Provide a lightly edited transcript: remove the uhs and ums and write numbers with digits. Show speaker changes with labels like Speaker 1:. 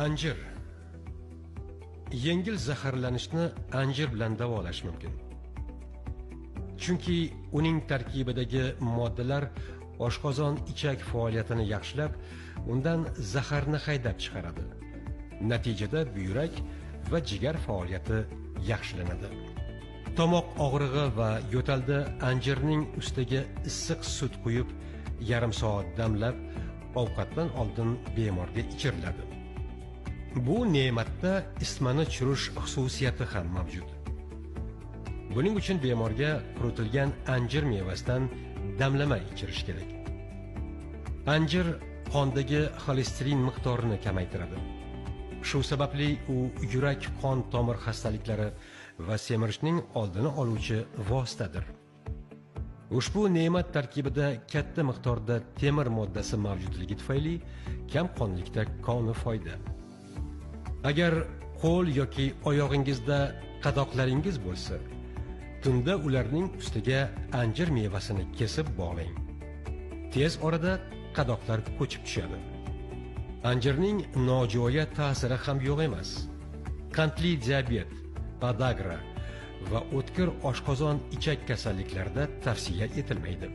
Speaker 1: Anjir. Yengil zaharlanishni anjir bilan davolash mumkin. Chunki uning tarkibidagi moddalar oshqozon ichak faoliyatini yaxshilab, undan zaharni haydab chiqaradi. Natijada buyrak va jigar faoliyati yaxshilanadi. Tomoq og'rig'i va yo'talda anjirning ustiga issiq sut quyib, yarim soat damlab, ovqatdan oldin bemorga ichiriladi. Bu ne'matda isitmani tushirish xususiyati ham mavjud. Buning uchun bemorga quritilgan anjir mevasidan damlama ichirish kerak. Anjir qondagi xolesterin miqdorini kamaytiradi. Shu sababli u yurak qon tomir xastaliklari va semirishning oldini oluvchi vositadir. Ushbu ne'mat tarkibida katta miqdorda temir moddasi mavjudligi tufayli kam qonlikda koni foyda. Agar qo'l yoki oyog'ingizda qadoqlaringiz bo'lsa, tunda ularning ustiga anjir mevasini kesib bog'lang. Tez orada qadoqlar ko'chib tushadi. Anjirning nojo'ya ta'siri ham yo'q emas. Qandli diabet, podagra va o'tkir oshqozon ichak kasalliklarida tavsiya etilmaydi.